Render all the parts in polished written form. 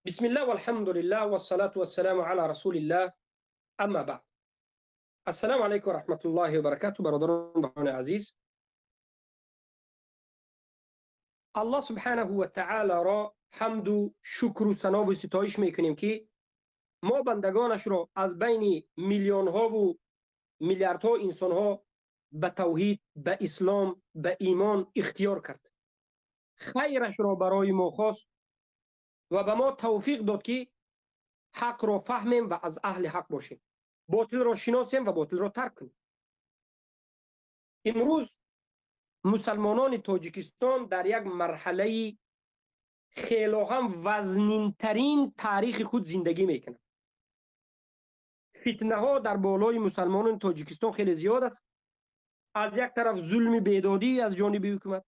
بسم الله والحمد لله والصلاة والسلام على رسول الله، اما بعد. السلام علیکم و رحمت الله و برکاته. برادران عزیز، الله سبحانه و تعالی را حمد و شکر و ثنا و ستایش میکنیم که ما بندگانش را از بین میلیون ها و میلیاردها انسان ها به توحید، به اسلام، به ایمان اختیار کرد. خیرش را برای ما خواست و به ما توفیق داد که حق را فهمیم و از اهل حق باشیم، باطل را شناسیم و باطل را ترک کنیم. امروز مسلمانان تاجیکستان در یک مرحله خیلی هم وزنینترین تاریخ خود زندگی میکنند. فتنه ها در بالای مسلمانان تاجیکستان خیلی زیاد است. از یک طرف ظلم بیدادی از جانب حکومت،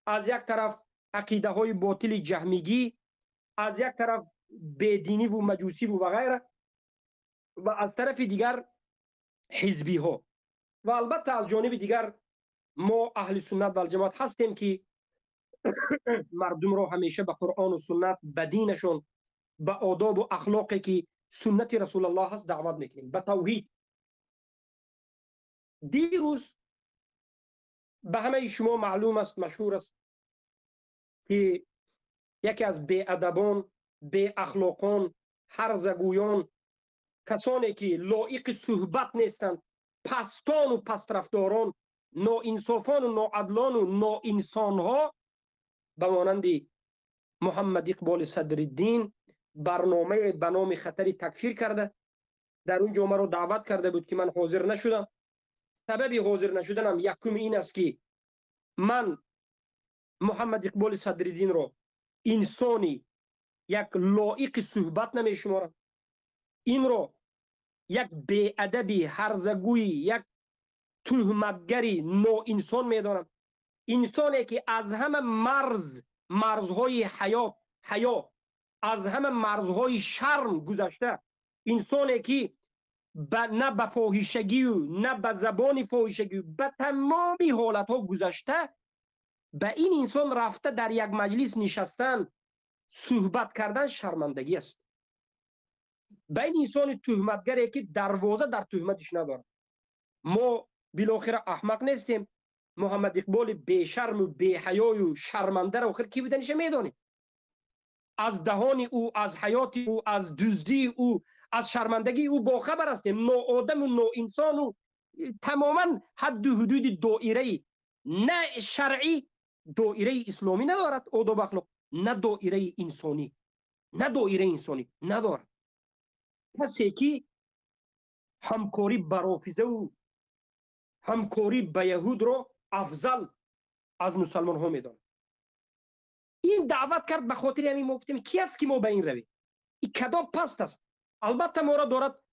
از یک طرف عقیده های باطل جهمیگی، از یک طرف بیدینی و مجوسی و غیره، و از طرف دیگر حزبی ها، و البته از جانب دیگر ما اهل سنت و الجماعت هستیم که مردم را همیشه به قرآن و سنت، به دینشون، به آداب و اخلاقی که سنت رسول الله هست دعوت میکنیم، به توحید. دیروز به همه شما معلوم است، مشهور است که یکی از بی‌ادبان، بی اخلاقان، هرزگویان، کسانی که لایق صحبت نیستند، پستان و پسترفداران، ناانصافان و ناعدلان و ناانسانها، به مانند محمد اقبال صدرالدین برنامه به نام خطر تکفیر کرده. در اونجا مرا دعوت کرده بود که من حاضر نشدم. سبب حاضر نشدنم یکم این است که من محمد اقبال صدرالدین را انسانی یک لایق صحبت نمیشمارم. این را یک بی‌ادبی، هرزگویی، یک تهمتگری، ناانسان میدانم. انسانی که از همه مرزهای حیا، از همه مرزهای شرم گذشته، انسانی که نه به فاحشگی و نه به زبان فاحشگی، به تمامی حالتها گذشته، به این انسان رفته در یک مجلس نشستن، صحبت کردن شرمندگی است. به این انسان تهمتگری که دروازه در تهمتش ندارد. ما بالاخره احمق نیستیم. محمد اقبال بی‌شرم و بی‌حیای و شرمنده را آخر کی بودنش میدانیم. از دهان او، از حیات او، از دزدی او، از شرمندگی او باخبر هستیم. ناآدم و ناانسان و تماما حد و حدود دایره نه شرعی، دایره اسلامی ندارد آداب اخلاق، نه دایره انسانی، نه دایره انسانی ندارد. کسی که همکاری با رافضه و همکاری با یهود را افضل از مسلمان ها میداند. این دعوت کرد به خاطر همین ما گفتیم کی است که ما به این رویم؟ این کدام پست است؟ البته ما را دارد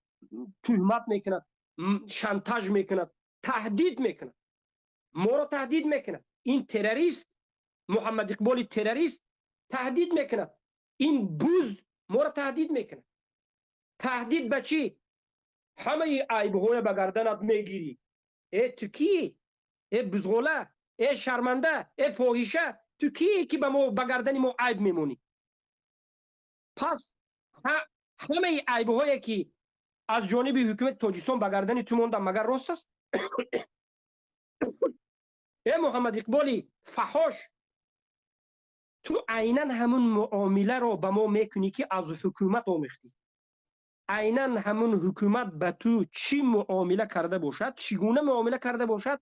تهمت میکند، شانتاژ میکند، تهدید میکند، ما را تهدید میکند. این تروریست، محمد اقبال تروریست تهدید میکند. این بوز ما را تهدید میکند. تهدید به چی؟ همه عیب‌های به گردنت میگیری. ای تو کی؟ ای بزغوله، ای شرمنده، ای فاحشه، تو کی که به ما به گردن ما عیب میمونی؟ پس همه عیب‌هایی که از جانب حکومت تاجیکستان به گردن تو موندن مگر راست است؟ ای محمد اقبالی فحاش، تو عینا همون معامله رو به ما میکنی که از حکومت آمیختی. عینا همون حکومت به تو چی معامله کرده باشد، چگونه معامله کرده باشد،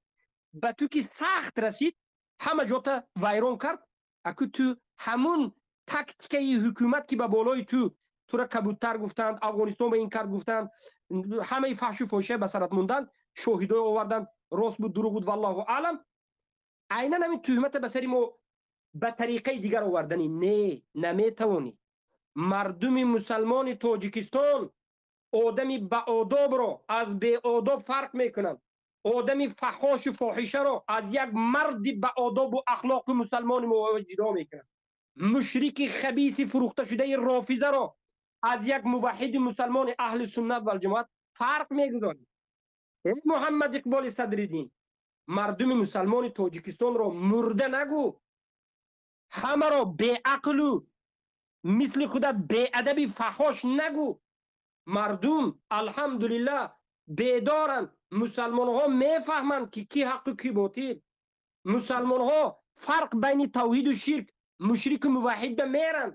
به تو که سخت رسید همه جاتا ویران کرد. اکو تو همون تاکتیکه حکومت که به بالای تو، تو را کبوتر گفتند، افغانستان به این کرد گفتند، همه فحش و فاحشه به سرت موندند، شاهدای آوردند، راست بود دروغ بود والله اعلم. عینا همین تهمت به سر ما به طریقه دیگر آوردنی نه، نمیتوانی. مردم مسلمان تاجیکستان آدمی به آداب را از به آداب فرق میکنند. آدمی فحاش و فاحشه را از یک مرد به آداب و اخلاق مسلمان جدا میکنند. مشرک خبیث فروخته شده رافضه را از یک موحد مسلمان اهل سنت و الجماعت فرق میگذارند. محمد اقبال صدرالدین، مردم مسلمان تاجیکستان را مرده نگو، همه را بی عقل و Мисли худат беадаби фаҳош нагӯ. Мардум алҳамдулиллаҳ бедоранд. Мусалмонҳо мефаҳманд, ки кӣ ҳаққу кӣ ботил. Мусалмонҳо фарқ байни тавҳиду ширк, мушрику муваҳҳид ба меранд.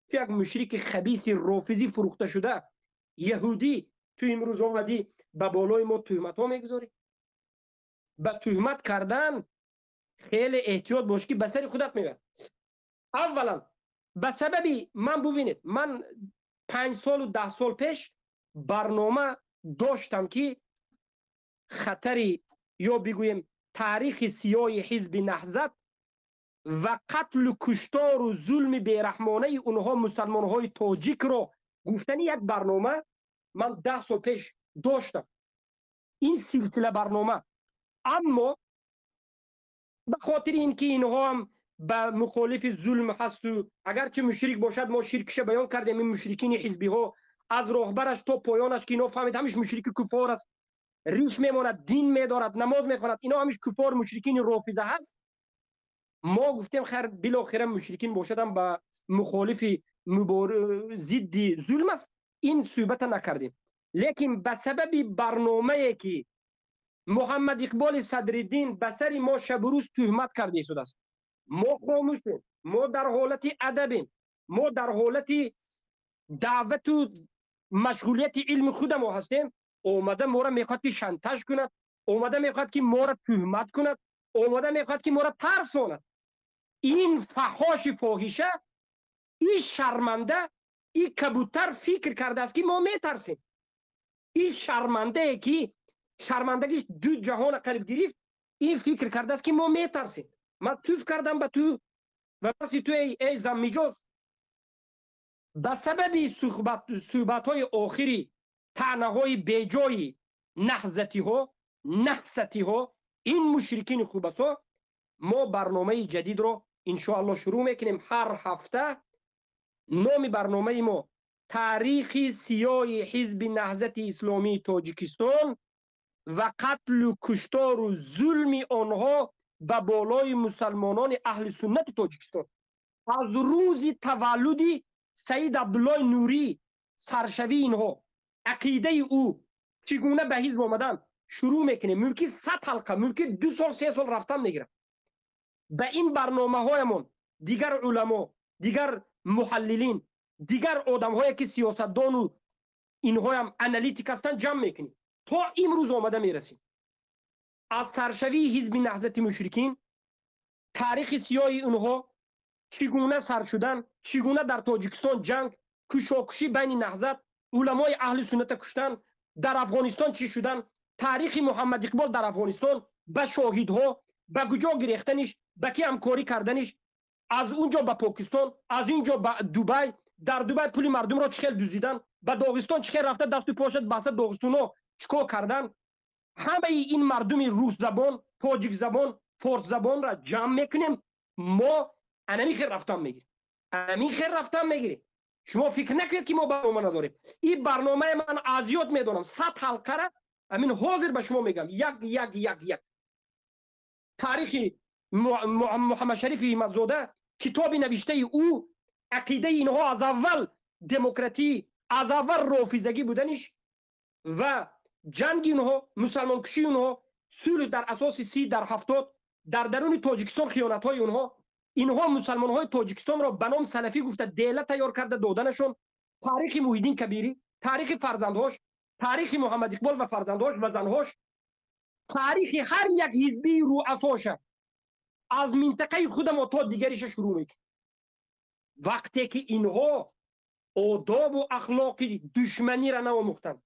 Ту як мушрики хабиси рофизӣ фурӯхта шуда, яҳудӣ, ту имрӯз омадӣ ба болои мо туҳматҳо мегузорӣ. Ба туҳмат кардан хеле эҳтиёт бош, ки ба сари худат меояд. Аввалан ба сабаби ман бубинед, ман 5 солу 10 сол пеш барнома доштам, ки хатари ё бигӯем таърихи сиёҳи ҳизби Наҳзат ва қатлу куштору зулми бераҳмонаи онҳо мусалмонҳои тоҷикро гуфтани як барнома ман 10 сол пеш доштам, ин силсила барнома. Аммо ба хотири ин ки инҳо ҳам ба мухолифи зулм ҳасту, агарчи мушрик бошад, мо ширкиша баён кардем. Ин мушрикини ҳизбиҳо аз роҳбараш то поёнаш, ки ино фаҳмид, ҳамиш мушрики куфор аст. Риш мемонад, дин медорад, намоз мехонад, ино ҳамиш куфор, мушрикини рофиза ҳаст. Мо гуфтем, хайр, билохира мушрикин бошадам, ба мухолифи зидди зулм аст. Ин суҳбата накардем, лекин ба сабаби барномае, ки Муҳаммад Иқболи Садриддин ба сари мо шабу рӯз туҳмат карда истодааст, мо хомӯшем, мо дар ҳолати адабем, мо дар ҳолати даъвату машғулияти илми худамо ҳастем. Омада моро мехоҳад, ки шантаж кунад, омада мехоҳад, ки моро туҳмат кунад, омада мехоҳад, ки моро тарсонад. Ин фаҳоши фоҳиша, ин шарманда, ин кабутар фикр кардааст, ки мо метарсем. Ин шармандае, ки шармандагиш ду ҷаҳона қариб гирифт, ин фикр кардааст, ки мо метарсем. Ман туф кардам ба ту ва парси ту, эй заммиҷоз. Ба сабаби суҳбатҳои охири таънаҳои беҷои наҳзатиҳо, наҳсатиҳо, ин мушрикини хубасо, мо барномаи ҷадидро иншоалло шурӯъ мекунем ҳар ҳафта. Номи барномаи мо «Таърихи сиёҳи ҳизби Наҳзати Исломии Тоҷикистон ва қатлу куштору зулми онҳо ба болои мусалмонони аҳли суннати Тоҷикистон» аз рӯзи таваллуди Саид Абдуллои Нурӣ, саршавии инҳо, ақидаи ӯ, чӣ гуна ба ҳизб омадан, шурӯъ мекунем. Мумкин 100 ҳалқа, мумкин 2 сол, 3 сол рафтан мегирад. Ба ин барномаҳоямон дигар уламо, дигар муҳаллилин, дигар одамҳое, ки сиёсатдону инҳоям аналитик ҳастанд, ҷамъ мекунем, то имрӯз омада мерасем. Аз саршавии ҳизби Наҳзати мушрикин, таърихи сиёҳи онҳо чӣ гуна сар шудан, чӣ гуна дар Тоҷикистон ҷанг, кушокушӣ байни Наҳзат, уламои аҳли сунната куштан, дар Афғонистон чӣ шудан, таърихи Муҳаммад Иқбол дар Афғонистон ба шоҳидҳо, ба куҷо гирехтаниш, ба ки ҳамкорӣ карданиш, аз он ҷо ба Покистон, аз ин ҷо ба Дубай, дар Дубай пули мардумро чӣ хел дуздидан, ба Доғистон чӣ хел рафта, дасту пошад баста, доғистонҳо чӣ кор кардан, ҳамаи ин мардуми русзабон, тоҷикзабон, форсзабонро ҷамъ мекунем. Мо анами хел рафтан мегирем, анами хел рафтан мегирем. Шумо фикр накунед, ки мо барнома надорем. Ин барномаи ман аз ёд медонам, 100 ҳалқара амин ҳозир ба шумо мегӯям, як як як як. Таърихи Муҳаммадшарифи Ҳимматзода, китоби навиштаи ӯ, ақидаи инҳо аз аввал демократӣ, аз аввал рофизагӣ буданиш ва ҷанги онҳо, мусалмонкушии онҳо, сулҳ дар асоси 30 дар 70, дар даруни Тоҷикистон хиёнатҳои онҳо, инҳо мусалмонҳои Тоҷикистонро ба ном салафӣ гуфта дела тайёр карда доданашон, таърихи Муҳиддин Кабирӣ, таърихи фарзандҳош, таърихи Муҳаммад Иқбол ва фарзандҳош ва занҳош, таърихи ҳар як ҳизбии рӯасоша аз минтақаи худамо то дигариша шурӯъ мекунем. Вақте ки инҳо одобу ахлоқи душманиро наомӯхтанд,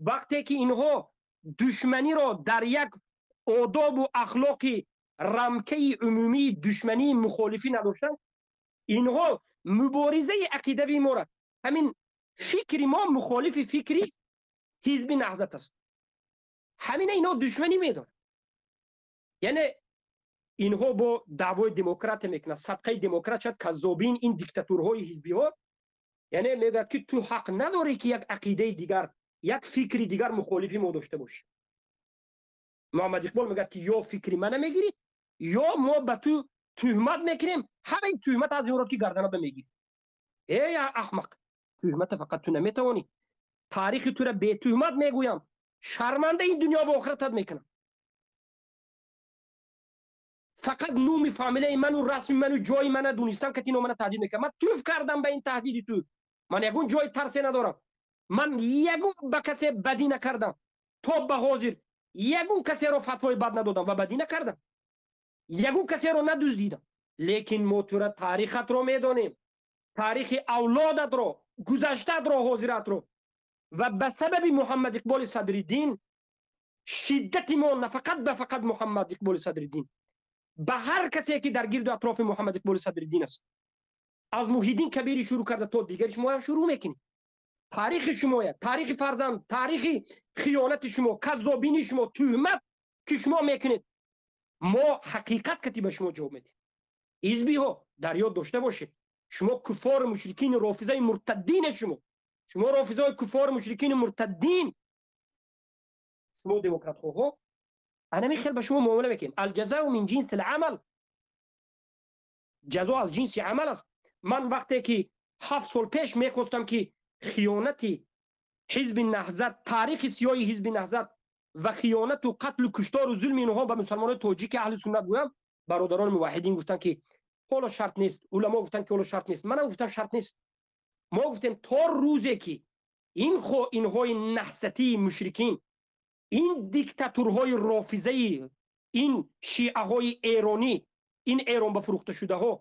вақте ки инҳо душманиро дар як одобу ахлоқи рамкаи умумии душмании мухолифӣ надоштанд, инҳо муборизаи ақидавии моро, ҳамин фикри мо мухолифи фикри ҳизби Наҳзат аст, ҳамина инҳо душманӣ медоранд. Яъне инҳо бо даъвои демократия мекунанд, садқаи демократ шад каззобин ин диктатурҳои ҳизбиҳо. Яъне мегӯяд, ки ту ҳақ надорӣ, ки як ақидаи дигар, як фикри дигар мухолифи мо дошта бошӣ. Муҳаммад Иқбол мегӯяд, ки ё фикри мана мегирӣ, ё мо ба ту туҳмат мекунем. Ҳамаи туҳмат аз инро, ки гардана ба мегирӣ. Эй аҳмақ, туҳмата фақат ту наметавонӣ. Таърихи тура бетуҳмат мегӯям, шарманда ин дунё ва охиратат мекунам. Фақат номи фамилияи ману расми ману ҷои мана донистам, ки ино мана таҳдид мекунам. Ман туф кардам ба ин таҳдиди ту. Ман ягон ҷои тарсе надорам. Ман ягон ба касе бадӣ накардам. То ба ҳозир ягон касеро фатвои бад надодам ва бадӣ накардам. Ягон касеро надуздидам. Лекин мо тура таърихатро медонем, таърихи авлодатро, гузаштаатро, ҳозиратро. Ва ба сабаби Муҳаммад Иқболи Садриддин шиддати мо на фақат ба фақат Муҳаммад Иқболи Садриддин, ба ҳар касе ки дар гирду атрофи Муҳаммад Иқболи Садриддин аст, аз Муҳиддин Кабири шурӯъ карда то дигари шумо ҳам шурӯъ мекунем. Таърихи шумоя, таърихи фарзанд, таърихи хиёнати шумо, каззобини шумо, туҳмат ки шумо мекунед, мо ҳақиқат кати ба шумо ҷавоб медиҳем. Ҳизбиҳо, дар ёд дошта бошед, шумо куффори мушрикини рофизаи муртаддине, шумо рофизаи куффори мушрикини муртаддин, шумо демократхоҳо, анами хел ба шумо муомила мекунем. Алҷазау мин ҷинси ламал, ҷазо аз ҷинси амал аст. Ман вақте ки 7 сол пеш мехостам ки хиёнати ҳизби Наҳзат, таърихи сиёҳи ҳизби Наҳзат ва хиёнату қатлу куштору зулми инҳо ба мусалмонои тоҷики аҳли суннат гӯям, бародарони муваҳҳидин гуфтанд ки ҳоло шарт нест, уламо гуфтанд ки ҳоло шарт нест, манам гуфтам шарт нест. Мо гуфтем то рӯзе ки инҳои наҳсатии мушрикин, ин диктатурҳои рофизаи, ин шиаҳои эронӣ, ин эрон ба фурӯхташудаҳо,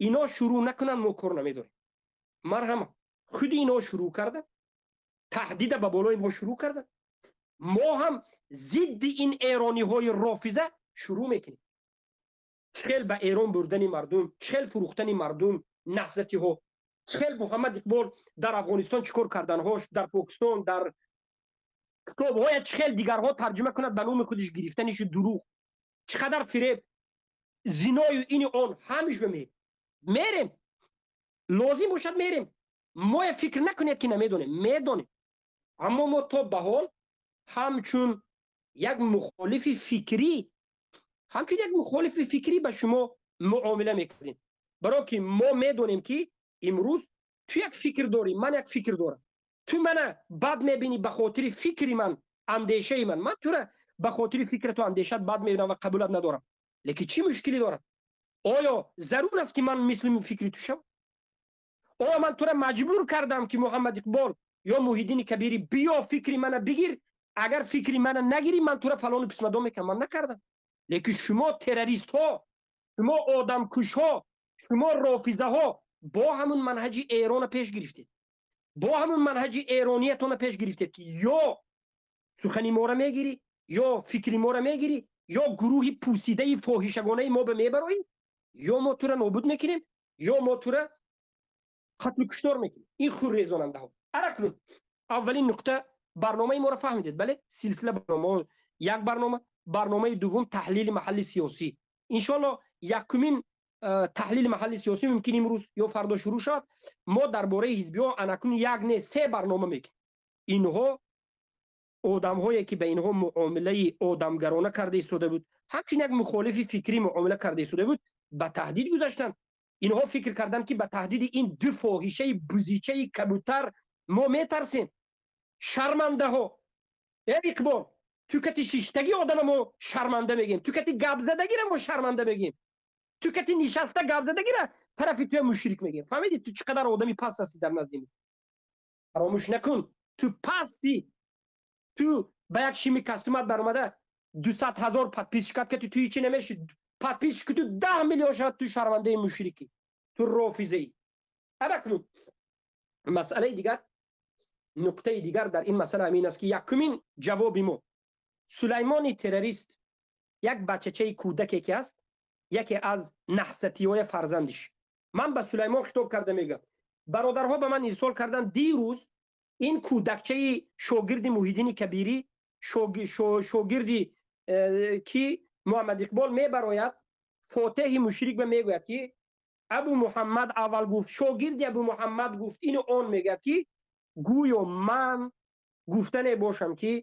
ино шурӯъ накунанд, мо кор намедорем. Марҳама, худи ино шурӯъ карда, таҳдида ба болои мо шурӯъ карда, мо ҳам зидди ин эрониҳои рофиза шурӯъ мекунем. Чхел ба Эрон бурдани мардум, чхел фурӯхтани мардум, наҳзатиҳо, чхел Муҳаммад Иқбол дар Афғонистон чӣ кор карданҳош, дар Покистон, дар китобҳоя чхел дигарҳо тарҷума кунад ба номи худиш гирифтаниши дурӯғ, чӣ қадар фиреб, зиною ини он, ҳамиш ба мерем. Лозим бошад мерем. Моя фикр накунед ки намедонем, медонем. Аммо мо то ба ҳол ҳамчун як мухолифи фикрӣ, ҳамчун як мухолифи фикрӣ ба шумо муомила мекардем. Баро ки мо медонем ки имрӯз ту як фикр дорӣ, ман як фикр дорам. Ту мана бад мебинӣ ба хотири фикри ман, андешаи ман. Ман тура ба хотири фикрату андешат бад мебинам ва қабулат надорам. Лекин чӣ мушкилӣ дорад? Оё зарур аст ки ман мисли фикри ту шавам? Оё ман тура маҷбур кардам ки Муҳаммад Иқбол ё Муҳиддини Кабирӣ биё фикри мана бигир, агар фикри мана нагирӣ ман тура фалону писмадон мекунам? Ман накардам. Лекин шумо террористҳо, шумо одамкушҳо, шумо рофизаҳо бо ҳамун манҳаҷи Эрона пеш гирифтед, бо ҳамун манҳаҷи эрониятона пеш гирифтед ки ё сухани моро мегирӣ, ё фикри моро мегирӣ, ё гурӯҳи пӯсидаи фоҳишагонаи мо ба мебароӣ, ё мо тура нобуд мекунем, ё мо тура қатлу куштор мекунем. Ин хуррезонандаҳо. Аракнун аввалин нуқта барномаи моро фаҳмидед, бале? Силсила барномаҳо, як барнома, барномаи дуввум таҳлили маҳалли сиёсӣ. Иншоалло якумин таҳлили маҳалли сиёсӣ мумкин имрӯз ё фардо шурӯъ шавад. Мо дар бораи ҳизбиҳо анакун як не, се барнома мекунем. Инҳо одамҳое ки ба инҳо муомилаи одамгарона карда истода буд, ҳамчун як мухолифи фикрӣ муомила карда истода буд, ба таҳдид гузаштанд. Инҳо фикр карданд ки ба таҳдиди ин ду фоҳишаи бузичаи кабутар мо метарсем. Шармандаҳо, э Иқбол, ту кати шиштагӣ одама мо шарманда мегӯем, ту кати гапзадагира мо шарманда мегӯем, ту кати нишаста гапзадагира тарафи туя мушрик мегӯем. Фаҳмидӣ ту чӣ қадар одами паст ҳастӣ дар назди мо? Фаромӯш накун, ту пастӣ. Ту ба як шими костюмат баромада 200 000 подписчикат ки ту ҳичи намеши, подписчики ту 10 миллион шавад, ту шармандаи мушрикӣ, ту рофизаӣ. Аракнун масъалаи дигар, нуқтаи дигар дар ин масъала ҳамин аст ки якумин ҷавоби мо Сулаймони террорист, як бачачаи кӯдаке ки аст, яке аз наҳсатиҳои фарзандиш. Ман ба Сулаймон хитоб карда мегӯям, бародарҳо ба ман ирсол карданд дирӯз ин кӯдакчаи шогирди Муҳиддини Кабирӣ, шогирди ки Муҳаммад Иқбол мебарояд, фотеҳи мушрик ба мегӯяд ки Абу Муҳаммад аввал гуфт, шогирди Абу Муҳаммад гуфт, ину он мегӯяд ки гӯё ман гуфтане бошам ки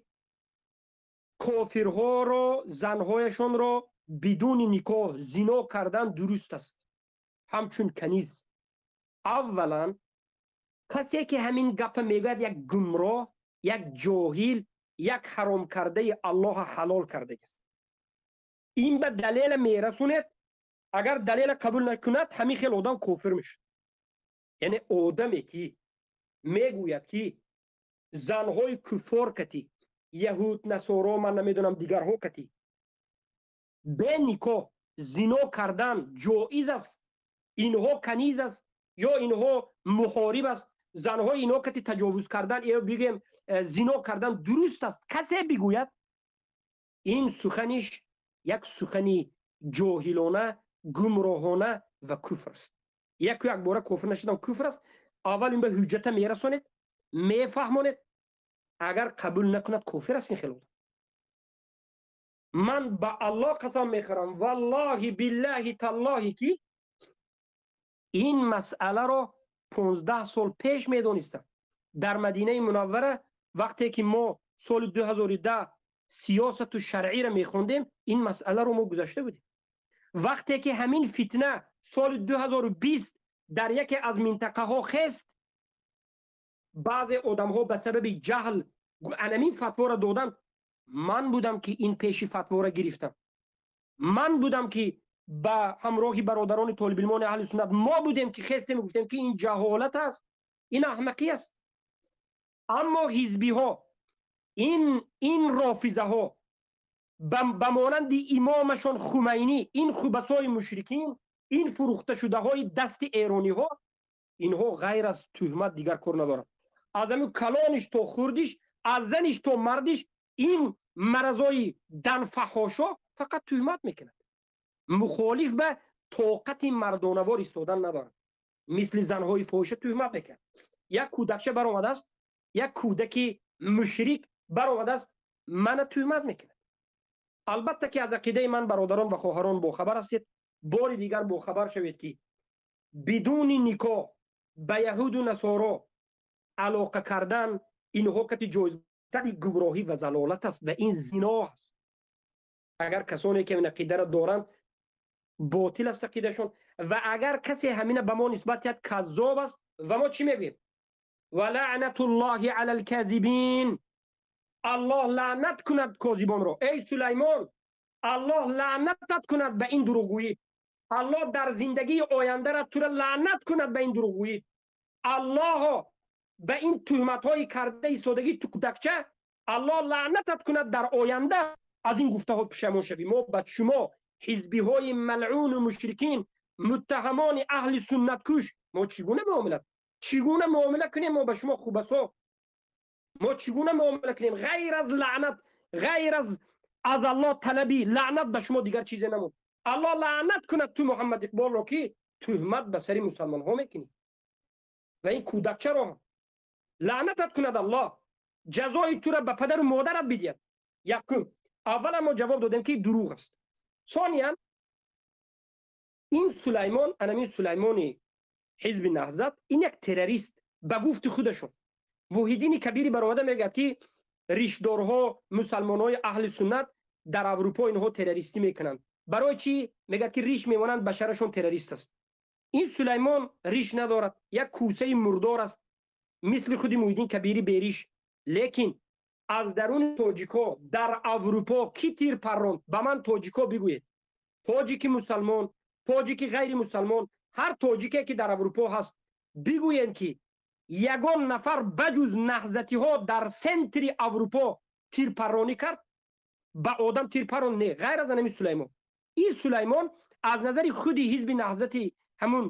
кофирҳоро занҳояшонро бидуни никоҳ зино кардан дуруст аст, ҳамчун каниз. Аввалан Касе ки ҳамин гапа мегӯяд, як гумроҳ, як ҷоҳил, як ҳаром кардаи Аллоҳ ҳалол кардагист. Ин ба далела мерасонед, агар далела қабул накунад, ҳамин хел одам кофир мешавад. Яъне одаме ки мегӯяд, ки занҳои куффор кати, яҳуд, насоро, ман намедонам, дигарҳо кати бе никоҳ зино кардан ҷоиз аст, инҳо каниз аст ё инҳо муҳориб аст, занҳои инҳо кати таҷовуз кардан ё бигӯем зино кардан дуруст аст, касе бигӯяд, ин суханиш як сухани ҷоҳилона, гумроҳона ва куфр аст. Яку якбора кофир нашудан куфр аст. Аввал ин ба ҳуҷҷата мерасонед, мефаҳмонед, агар қабул накунад, кофир аст ин хел одам. Ман ба Аллоҳ қасам мехӯрам, валлоҳи, биллаҳи, таллоҳи, ки ин масъаларо 15 сол пеш медонистам. Дар Мадинаи Мунаввара, вақте ки мо соли 2010 сиёсату шаръиро мехондем, ин масъаларо мо гузашта будем. Вақте ки ҳамин фитна соли 2020 дар яке аз минтақаҳо хест, баъзе одамҳо ба сабаби ҷаҳл анамин фатворо доданд. Ман будам ки ин пеши фатворо гирифтам. Ман будам ки ба ҳамроҳи бародарони толибилмони аҳли суннат мо будем ки хестем, гуфтем, ки ин ҷаҳолат аст, ин аҳмақӣ аст. Аммо ҳизбиҳо, ин рофизаҳо ба монанди имомашон Хумайнӣ, ин хубасои мушрикин, ин фурӯхташудаҳои дасти эрониҳо, инҳо ғайр аз туҳмат дигар кор надоранд. Аз ҳамин калониш то хурдиш, аз заниш то мардиш, ин маразои данфаҳошо фақат туҳмат мекунад. Мухолиф ба тоқати мардонавор истодан надорад, мисли занҳои фоҳиша туҳмат мекунад. Як кӯдакча баромадааст, як кӯдаки мушрик баромадааст, мана туҳмат мекунад. Албатта ки аз ақидаи ман бародарон ва хоҳарон бохабар ҳастед. Бори дигар бохабар шавед, ки бидуни никоҳ ба яҳуду насоро алоқа кардан, инҳо кати ҷоизтари гумроҳӣ ва залолат аст ва ин зино аст. Агар касоне ки ин ақидаро доранд, ботил аст ақидашон. Ва агар касе ҳамина ба мо нисбат диҳад, каззоб аст. Ва мо чӣ мегӯем? Ва лаънатуллоҳи алал казибин. Аллоҳ лаънат кунад козибонро. Эй Сулаймон, Аллоҳ лаънатат кунад ба ин дурӯғгӯӣ. Аллоҳ дар зиндагии ояндара тура лаънат кунад ба ин дурӯғгӯӣ. Аллоҳо ба ин туҳматҳои карда истодагӣ ту кӯдакча, Аллоҳ лаънатат кунад, дар оянда аз ин гуфтаҳо пушаймон шавӣ. Мо ба шумо, ҳизбиҳои малъуну мушрикин, муттаҳамони аҳли суннаткуш, мо чӣ гуна муомила, чӣ гуна муомила кунем? Мо ба шумо, хубасо, мо чӣ гуна муомила кунем? Ғайр аз лаънат, ғайр аз Аллоҳ талаби лаънат ба шумо дигар чизе намуд. Аллоҳ лаънат кунад ту, Муҳаммад Иқболро, ки туҳмат ба сари мусалмонҳо мекунӣ, ва ин кӯдакчаро лаънатат кунад Аллоҳ, ҷазои тура ба падару модарат бидиҳад. Якум, аввала мо ҷавоб додем, ки дурӯғ аст. Сониян, ин Сулаймон, анамин Сулаймони ҳизби Наҳзат, ин як террорист ба гуфти худашон. Муҳиддини Кабири баромада мегӯяд, ки ришдорҳо, мусалмонҳои аҳли суннат дар Аврупо инҳо террористӣ мекунанд. Барои чӣ? Мегӯяд, ки риш мемонанд, башарашон террорист аст. Ин Сулаймон риш надорад, як кӯсаи мурдор аст, мисли худи Муҳиддин Кабири бериш. Лекин аз даруни тоҷикҳо дар Аврупо кӣ тир парронд? Ба ман, тоҷикҳо, бигӯед. Тоҷики мусалмон, тоҷики ғайри мусалмон, ҳар тоҷике ки дар Аврупо ҳаст, бигӯед, ки ягон нафар баҷуз наҳзатиҳо дар центри Аврупо тирпарронӣ кард, ба одам тирпаррон? Не, ғайр аз анами Сулаймон. Ин Сулаймон аз назари худи ҳизби Наҳзати, ҳамун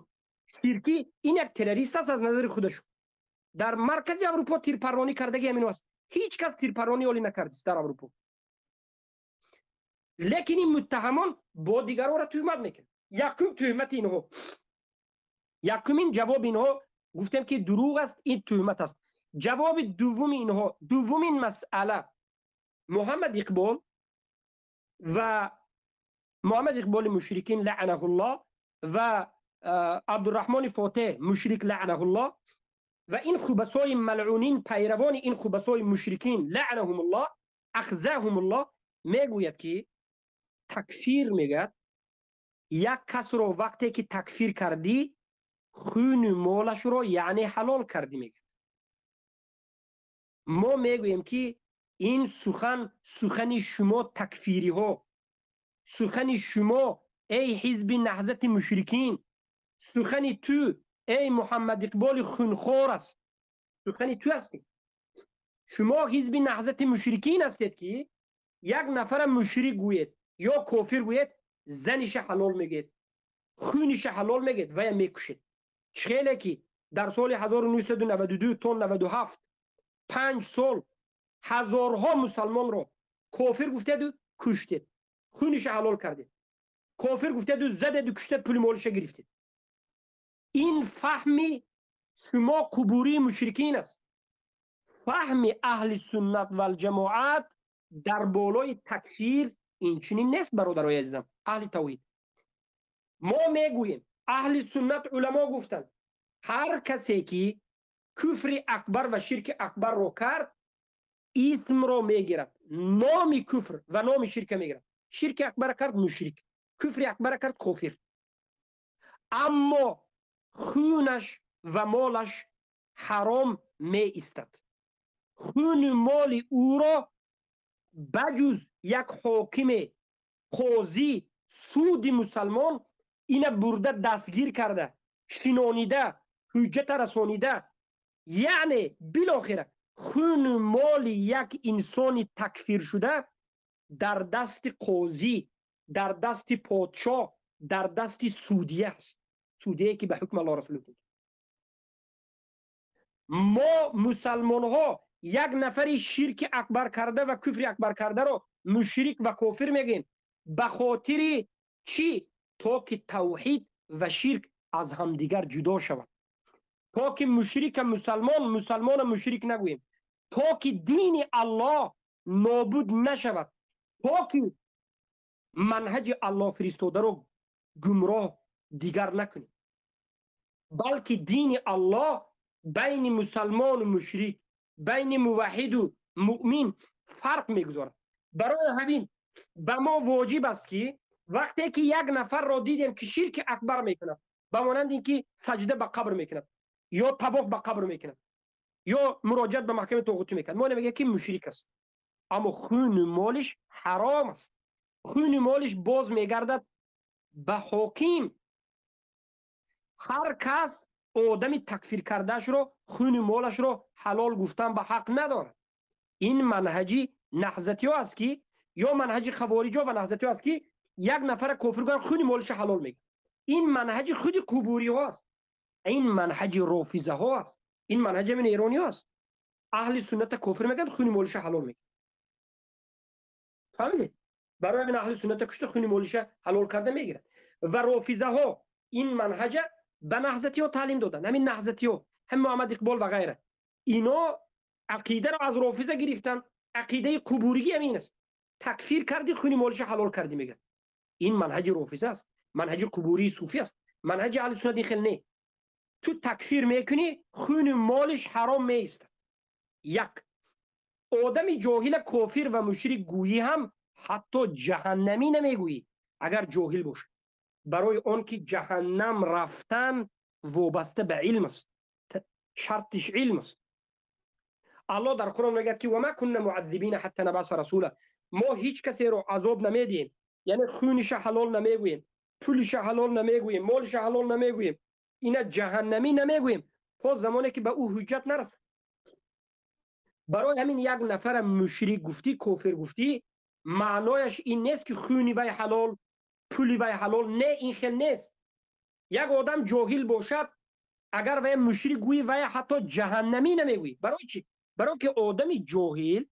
ширкӣ, ин як террорист аст аз назари худашон. Дар маркази Аврупо тирпарронӣ кардаги ҳамино аст. Ҳеҷ кас тирпарронӣ олӣ накардист дар Аврупо. Лекин ин муттаҳамон бо дигарора туҳмат мекунанд. Якум туҳмати инҳо, якумин ҷавоби инҳо, гуфтем, ки дурӯғ аст, ин туҳмат аст. Ҷавоби дуввуми инҳо, дуввумин масъала, Муҳаммад Иқбол ва Муҳаммад Иқболи мушрикин лаънаҳуллоҳ ва Абдурраҳмони Фотеҳ мушрик лаънаҳуллоҳ ва ин хубасои малъунин, пайравони ин хубасои мушрикин лаънаҳумуллоҳ, ахзаҳумуллоҳ, мегӯяд, ки такфир, мегӯяд, як касро вақте ки такфир кардӣ, хуну молашро яъне ҳалол кардӣ, мегӯяд. Мо мегӯем, ки ин сухан сухани шумо такфириҳо, сухани шумо эй ҳизби Наҳзати мушрикин, сухани ту эй Муҳаммад Иқболи хунхор аст. Сухани ту ҳастӣ. Шумо ҳизби Наҳзати мушрикин ҳастед, ки як нафара мушрик гӯед ё кофир гӯед, заниша ҳалол мегӯед, хуниша ҳалол мегӯед ва я мекушед. Хеле ки дар соли 1992 то 97, 5 сол, ҳазорҳо мусалмонро кофир гуфтеду куштед, хуниша ҳалол кардед, кофир гуфтеду задеду куштед, пули молиша гирифтед. Ин фаҳми шумо қубурии мушрикин аст. Фаҳми аҳли суннат валҷамоат дар болои такфир инчунин нест. Бародарои азизам, аҳли тавҳид, мо мегӯем, аҳли суннат уламо гуфтанд: ҳар касе ки куфри акбар ва ширки акбарро кард, исмро мегирад, номи куфр ва номи ширка мегирад. Ширки акбара кард — мушрик, куфри акбара кард — кофир, аммо хунаш ва молаш ҳаром меистад. Хуну моли ӯро баҷуз як ҳокиме, қозӣ, суди мусалмон ина бурда, дастгир карда, шинонида, ҳуҷҷата расонида, яъне билохира хуну моли як инсони такфиршуда дар дасти қозӣ, дар дасти подшоҳ, дар дасти судия аст, судие ки ба ҳукми Аллоҳ расул. Мо мусалмонҳо як нафари ширки акбар карда ва куфри акбар кардаро мушрик ва кофир мегӯем. Ба хотири чӣ? То ки тавҳид ва ширк аз ҳамдигар ҷудо шавад, то ки мушрика мусалмон, мусалмона мушрик нагӯем, то ки дини Аллоҳ нобуд нашавад, то ки манҳаҷи Аллоҳ фиристодаро гумроҳ дигар накунем, балки дини Аллоҳ байни мусалмону мушрик, байни муваҳҳиду муъмин фарқ мегузорад. Барои ҳамин ба мо воҷиб аст, ки вақте ки як нафарро дидем, ки ширки акбар мекунад, ба монанди ин ки саҷда ба қабр мекунад ё тавоф ба қабр мекунад ё муроҷиат ба маҳкамаи тоғутӣ мекунад, мо мегӯем, ки мушрик аст, аммо хуну молиш ҳаром аст. Хуни молиш боз мегардад ба ҳоким. Ҳар кас одами такфир кардаашро хуни молашро ҳалол гуфтан ба ҳақ надорад. Ин манҳаҷи наҳзатиҳо аст, ки ё манҳаҷи хавориҷо ва наҳзатиҳо аст, ки як нафара кофир гӯян, хуни молиша ҳалол мегӯяд. Ин манҳаҷи худи қубуриҳо аст, ин манҳаҷи рофизаҳо аст, ин манҳаҷи ҳамин эрониҳо аст. Аҳли сунната кофир мегӯянд, хуни молиша ҳалол мегӯяд. Фаҳмидед? Барои ҳамин аҳли сунната кушта, хуни молиша ҳалол карда мегирад. Ва рофизаҳо ин манҳаҷа ба наҳзатиҳо таълим доданд. Ҳамин наҳзатиҳо, ҳам Муҳаммад Иқбол ва ғайра, ино ақидаро аз рофиза гирифтанд. Ақидаи қубуригӣ ҳамин аст: такфир кардӣ, хуни молиша ҳалол кардӣ мегӯяд. Ин манҳаҷи рофиза аст, манҳаҷи қубурии суфӣ аст. Манҳаҷи аҳли суннат ин хел не. Ту такфир мекунӣ, хуни молиш ҳаром меистад. Як одами ҷоҳила кофир ва мушрик гӯӣ ҳам, ҳатто ҷаҳаннамӣ намегӯӣ, агар ҷоҳил бошад, барои он ки ҷаҳаннам рафтан вобаста ба илм аст, шартиш илм аст. Аллоҳ дар Қуръон мегӯяд, ки وما كنا معذبين حتى نبعث رسولا. Мо ҳеҷ касеро азоб намедиҳем, яъне хуниша ҳалол намегӯем, пулиша ҳалол намегӯем, молиша ҳалол намегӯем, ина ҷаҳаннамӣ намегӯем, то замоне ки ба ӯ ҳуҷҷат нарасад. Барои ҳамин як нафара мушрик гуфтӣ, кофир гуфтӣ, маънояш ин нест, ки хуни вай ҳалол, пули вай ҳалол. Не, ин хел нест. Як одам ҷоҳил бошад, агар вай мушрик гӯӣ, вай ҳатто ҷаҳаннамӣ намегӯӣ. Барои чӣ? Барои ки одами ҷоҳил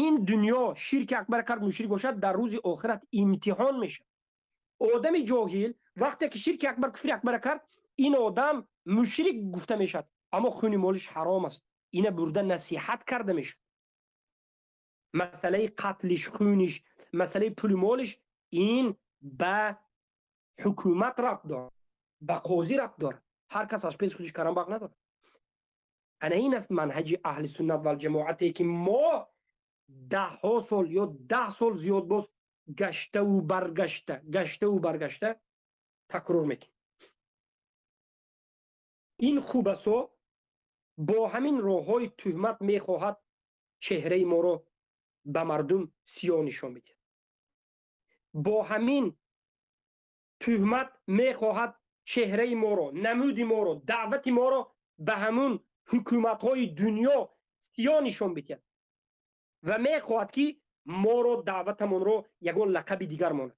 ин дунё ширки акбар кард, мушрик бошад, дар рӯзи охират имтиҳон мешавад. Одами ҷоҳил вақте ки ширки акбар, куфри акбар кард, ин одам мушрик гуфта мешавад, аммо хуни молиш ҳаром аст. Ина бурда насиҳат карда мешавад. Масъалаи қатлиш, хуниш, масъалаи пули молиш ин ба ҳукумат рабт дорад, ба қозӣ рабт дорад. Ҳар кас аз пеши худиш карамбақ надорад. Ана ин аст манҳаҷи аҳли суннат валҷамоате, ки мо даҳҳо сол ё 10 сол зиёд боз гаштаву баргашта, гаштаву баргашта такрор мекунем. Ин хубасо бо ҳамин роҳҳои туҳмат мехоҳад. чеҳраи моро ба мардум сиёҳ нишон медиҳад. Бо ҳамин туҳмат мехоҳад чеҳраи моро, намуди моро, даъвати моро ба ҳамун ҳукуматҳои дунё сиёҳ нишон бидиҳад ва мехоҳад, ки моро, даъватамонро ягон лақаби дигар монад.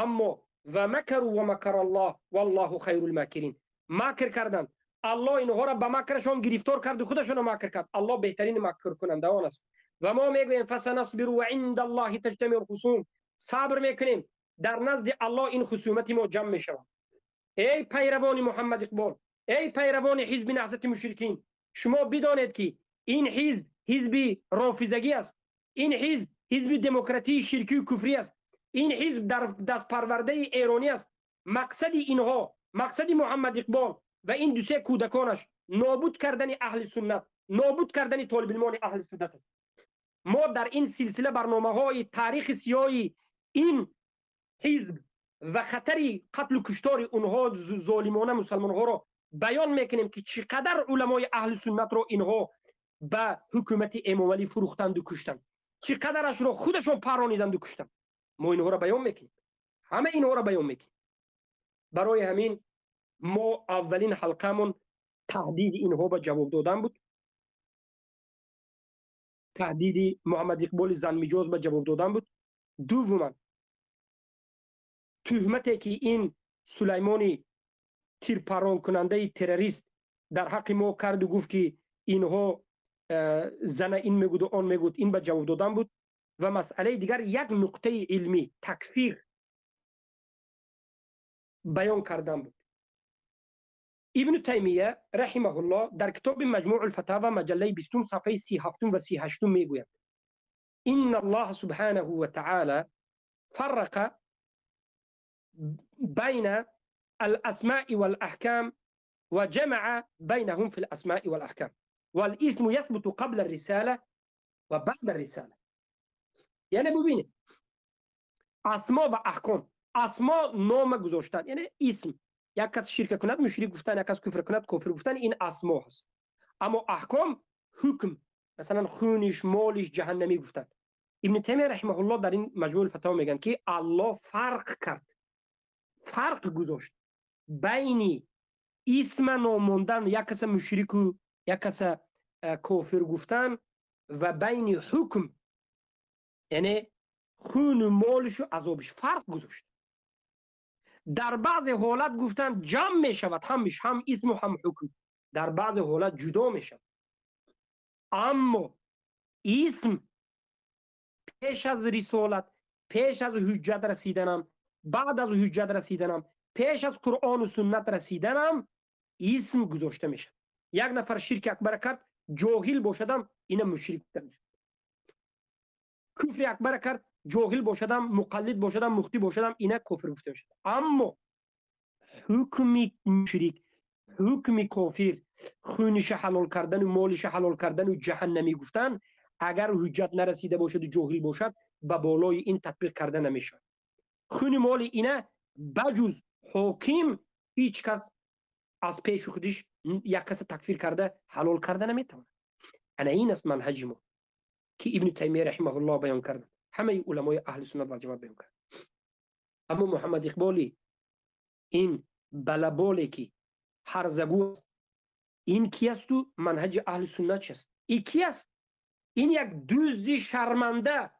Аммо ва макару ва макараллоҳ валлоҳу хайрул макирин. Макр карданд, Аллоҳ инҳоро ба макрашон гирифтор кард, худашонро макр кард. Аллоҳ беҳтарин макркунандаон аст. Ва мо мегӯем: фасанасбиру ва индаллоҳи таҷтамиул хусум. Сабр мекунем, дар назди Аллоҳ ин хусумати мо ҷамъ мешавад. Эй пайравони Муҳаммад Иқбол, эй пайравони ҳизби Наҳзати мушрикин, шумо бидонед, ки ин ҳизб ҳизби рофизагӣ аст, ин ҳизб ҳизби демократии ширкию куфрӣ аст, ин ҳизб дар дастпарвардаи эронӣ аст. Мақсади инҳо, мақсади Муҳаммад Иқбол ва ин дусе кӯдаконаш нобуд кардани аҳли суннат, нобуд кардани толибилмони аҳли суннат аст. Мо дар ин силсила барномаҳои таърихи сиёҳи ин ҳизб ва хатари қатлу куштори онҳо золимона мусалмонҳоро баён мекунем, ки чӣ қадар уламои аҳли суннатро инҳо ба ҳукумати Эмомалӣ фурӯхтанду куштанд, чӣ қадарашро худашон парониданду куштанд. Мо инҳоро баён мекунем, ҳама инҳоро баён мекунем. Барои ҳамин мо аввалин ҳалқамон таҳдиди инҳо ба ҷавоб додан буд, таҳдиди Муҳаммад Иқболи занмиҷоз ба ҷавоб додан буд. Дуввуман, туҳмате, ки ин Сулаймони тирпаронкунандаи террорист дар ҳаққи мо карду гуфт, ки инҳо зана ин мегуду он мегуд, ин ба ҷавоб додан буд. Ва масъалаи дигар, як нуқтаи илмӣ, такфир баён кардан буд. Ибну Таймия раҳимаҳуллоҳ дар китоби Маҷмӯъ-ул-фатава, маҷаллаи 20-ум, сафҳаи 37-ум ва 38-ум мегӯяд: инна Аллоҳа субҳанаҳу ва таъала фаррақа байна الأسماء والأحكام وجمع بينهم في الأسماء والأحكام، والإثم يثبت قبل الرسالة وبعد الرسالة. یعنی ببینید، اسما و احکام، اسما نام گذاشتن، یعنی اسم، یک کس شرک کند مشرک گفتن، یک کس کفر کند کفر گفتن، این اسما هست. اما احکام، حکم، مثلا خونش، مالش جهنمی گفتن. ابن تیمیه رحمه الله در این مجموع الفتاوا میگن که الله فرق کرد، فرق گذاشت بین اسم ناموندن، یک کس مشرک و یک کس کافر گفتن، و بین حکم، یعنی خون و مالش و عذابش فرق گذاشت. در بعض حالت گفتن جمع می شود، همش هم اسم و هم حکم، در بعض حالت جدا می شود. اما اسم پیش از رسالت، پیش از حجت رسیدنم، بعد از حجت رسیدنم، پیش از قرآن و سنت رسیدنم اسم گذاشته میشه. یک نفر شرک اکبر کرد، جاهل باشدم، اینا مشرک میشه. کفر اکبر کرد، جاهل باشدم، مقلد باشدم، مختی باشدم، اینا کفر گفته میشه. اما حکم مشرک، حکم کافر، خونش حلال کردن و مالش حلال کردن و جهنمی گفتن، اگر حجت نرسیده باشد و جاهل باشد، به بالای این تطبیق کرده نمیشه. خون مال اینا بجز حاکم هیچ کس از پیش خودش یک کس تکفیر کرده حلال کرده نمیتواند. انا این است منهج ما که ابن تیمیه رحمه الله بیان کرده، همه علمای اهل سنت و جماعت بیان کرد. اما محمد اقبالی، این بلبالی که هرزگو، این کی است و منهج اهل سنت چیست؟ این کی است؟ این یک دزد شرمنده.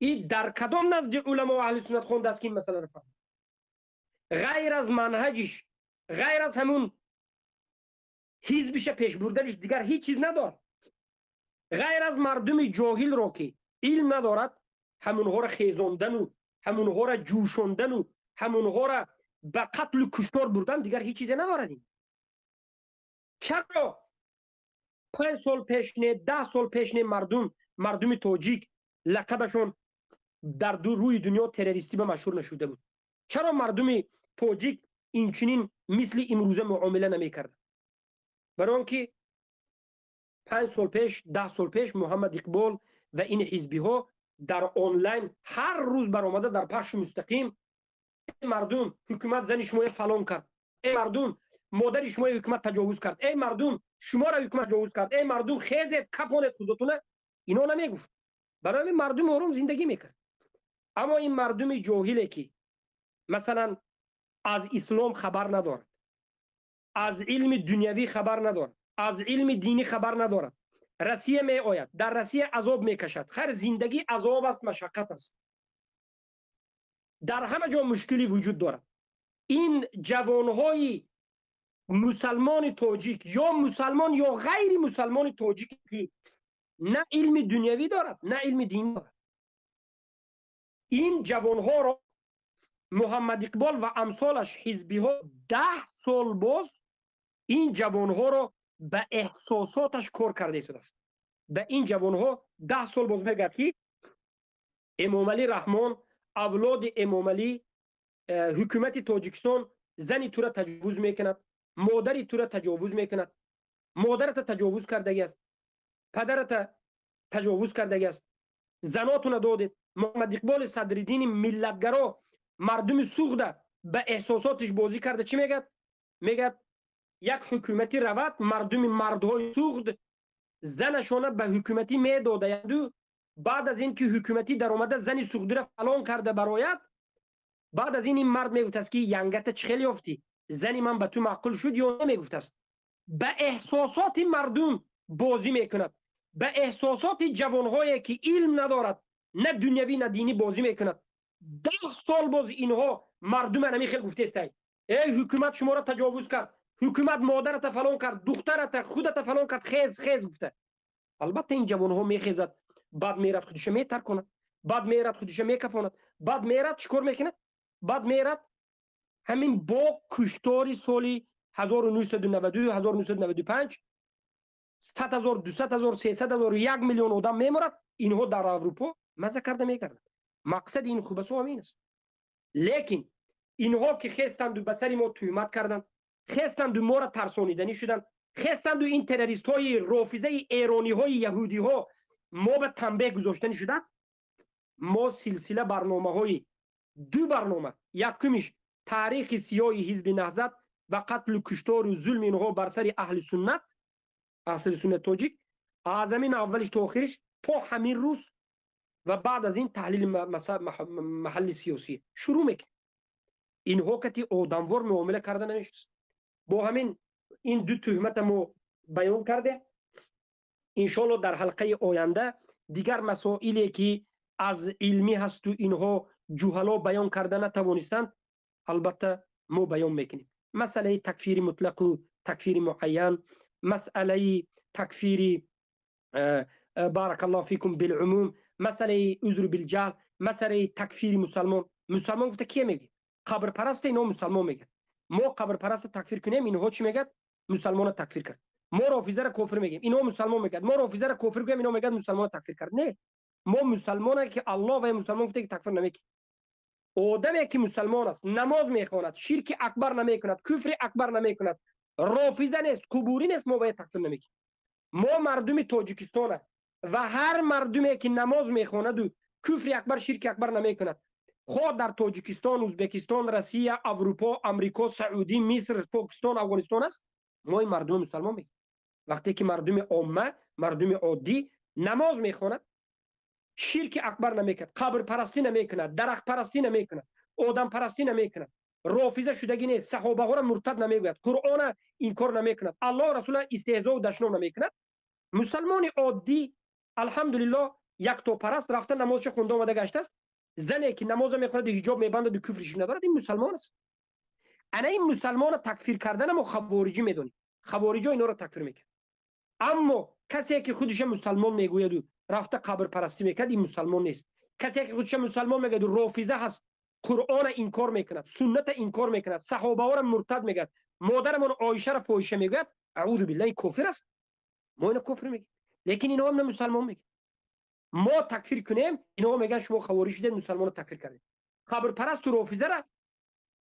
این در کدام نزد علما و اهل سنت خونده است که این مسئله رو فهم؟ غیر از منهجش، غیر از همون حزبش پیش بردنش، دیگر هیچ چیز ندارد. غیر از مردم جاهل رو که علم ندارد، همونها را خیزاندن و همونها را جوشاندن و همونها را به قتل و کشتار بردن، دیگر هیچ چیزی ندارد. این چرا 5 سال پیش نه، 10 سال پیش نه، مردم تاجیک لقبشون در دو روی دنیا تروریستی به مشهور نشده بود؟ چرا مردم تاجیک اینچنین مثل امروزه معامله نمیکردن؟ برای آنکه 5 سال پیش، 10 سال پیش محمد اقبال و این حزبی ها در آنلاین هر روز برآمده در پخش مستقیم: ای مردم، حکومت زن شما فلان کرد، ای مردم. Модари шумо ҳукумат таҷовуз кард, эй мардум, шуморо ҳукумат таҷовуз кард, эй мардум, хезед, кафонед худотуна. Ино намегуфт. Барои ҳамин мардум ором зиндагӣ мекард. Аммо ин мардуми ҷоҳиле, ки масалан аз ислом хабар надорад, аз илми дунявӣ хабар надорад, аз илми динӣ хабар надорад, Россия меояд, дар Россия азоб мекашад. Хайр, зиндагӣ азоб аст, машаққат аст, дар ҳама ҷо мушкилӣ вуҷуд дорад. Ин ҷавонҳои мусалмони тоҷик ё мусалмон ё ғайри мусалмони тоҷик, ки на илми дунявӣ дорад, на илми динӣ дорад, ин ҷавонҳоро Муҳаммад Иқбол ва амсолаш ҳизбиҳо 10 сол боз ин ҷавонҳоро ба эҳсосоташ кор карда истодааст. Ба ин ҷавонҳо 10 сол боз мегӯяд, ки Эмомалӣ Раҳмон, авлоди Эмомалӣ, ҳукумати Тоҷикистон зани тура таҷовуз мекунад, модари тура таҷовуз мекунад, модарата таҷовуз кардагӣ аст, падарата таҷовуз кардагӣ аст, занотуна додед. Муҳаммад Иқболи Садриддини миллатгаро мардуми Суғда ба эҳсосотиш бозӣ карда, чӣ мегӯяд? Мегӯяд, як ҳукуматӣ равад, мардуми мардҳои Суғд занашона ба ҳукуматӣ медодаянду баъд аз ин ки ҳукуматӣ даромада, зани суғдиро фалон карда барояд, баъд аз ин ин мард мегуфтааст, ки янгата чӣ хел ёфтӣ, зани ман ба ту маъқул шуд ё не? Мегуфтааст. Ба эҳсосоти мардум бозӣ мекунад, ба эҳсосоти ҷавонҳое, ки илм надорад, на дунявӣ, на динӣ, бозӣ мекунад. 10 сол боз инҳо мардума ҳамин хел гуфтестай: эй ҳукумат шуморо таҷовуз кард, ҳукумат модарата фалон кард, духтарата, худата фалон кард, хез, хез гуфта. Албатта, ин ҷавонҳо мехезад, баъд мерад, худиша метарконад, баъд мерад, худиша мекафонад, баъд мерад, чӣ кор мекунад? Баъд мерад, ҳамин бо куштори соли 1992, 1995, 100 000, 200 000, 300 000, 1 миллион одам меморад, инҳо дар Аврупо маза карда мекарданд. Мақсади ин хубасо ҳамин аст. Лекин инҳо ки хестанду ба сари мо тӯҳмат карданд, хестанду моро тарсониданӣ шуданд, хестанду ин террористҳои рофизаи эрониҳои яҳудиҳо мо ба танбеҳ гузоштанӣ шуданд, мо силсила барномаҳои ду барнома: якумиш таърихи сиёҳи Ҳизби Наҳзат ва қатлу куштору зулми инҳо бар сари аҳли суннат, аҳли суннат тоҷик, аз ҳамин аввалиш то охириш, то ҳамин рӯз, ва баъд аз ин таҳлили маҳалли сиёсӣ шурӯъ мекунем. Инҳо кати одамвор муомила карда намешудааст. Бо ҳамин ин ду тӯҳмата мо баён кардем. Иншоалло, дар ҳалқаи оянда дигар масоиле, ки аз илмӣ ҳасту инҳо ҷуҳало баён карда натавонистанд, албатта мо баён мекунем: масъалаи такфири мутлақу такфири муайян, масъалаи такфири, баракаллоҳу фикум, билумум, масъалаи узру билҷаҳл, масъалаи такфири мусалмон. Мусалмон гуфта кие мегӯяд? Қабрпараста инҳо мусалмон мегӯяд. Мо қабрпараста такфир кунем, инҳо чӣ мегӯяд? Мусалмона такфир кард. Мо рофизаро кофир мегӯем, инҳо мусалмон мегӯяд. Мо рофизаро кофир гӯем, инҳо мегӯяд, мусалмона такфир кард. Не, мо мусалмоне, ки Аллоҳ ва мусалмон гуфта, ки такфир намекунем. Одаме, ки мусалмон аст, намоз мехонад, ширки акбар намекунад, куфри акбар намекунад, рофиза нест, қубурӣ нест, мо бояд такфир намекунем. Мо мардуми Тоҷикистона ва ҳар мардуме, ки намоз мехонаду куфри акбар, ширки акбар намекунад, хоҳ дар Тоҷикистон, Ӯзбекистон, Россия, Аврупо, Амрико, Саудӣ, Миср, Покистон, Афғонистон аст, мо ин мардуми мусалмон мегӯем. Вақте ки мардуми омма, мардуми оддӣ намоз мехонад, ширки акбар намекунад, қабрпарастӣ намекунад, дарахтпарастӣ намекунад, одампарастӣ намекунад, рофиза шудагӣ нест, саҳобаҳоро муртад намегӯяд, Қуръона инкор намекунад, Аллоҳ Расула истеҳзову дашном намекунад, мусалмони оддӣ, алҳамдулиллоҳ, яктопараст, рафта намозша хунда омада гаштааст, зане ки намоза мехонаду ҳиҷоб мебандаду куфри ширк надорад, ин мусалмон аст. Ана ин мусалмона такфир кардана мо хавориҷӣ медонем. Хавориҷо инҳоро такфир мекард. Аммо касе, ки худиша мусалмон мегӯяду рафта қабрпарастӣ мекард, ин мусалмон нест. Касе, ки худиша мусалмон мегӯяду рофиза ҳаст, Қуръона инкор мекунад, сунната инкор мекунад, саҳобаҳоро муртад мегӯяд, модарамон Оишаро фоҳиша мегӯяд, аъузу биллаҳ, кофир аст. Мо ино кофир мегӯем, лекин инҳо на мусалмон мегӯяд. Мо такфир кунем, инҳо мегӯянд, шумо хаворӣ шудед, мусалмонро такфир кардед. Қабрпарасту рофизара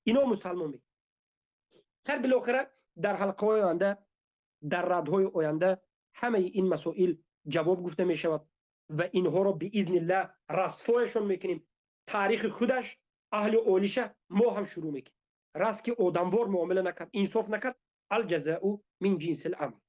ино мусалмон мегӯяд. Хайр, билохира дар ҳалқаҳои оянда, дар радҳои оянда ҳамаи ин масоил ҷавоб гуфта мешавад ва инҳоро биизниллаҳ расвояшон мекунем. Таърихи худаш, аҳли олиша мо ҳам шурӯъ мекунем. Раз ки одамвор муомила накард, инсоф накард, الجزاء من جنس العمل.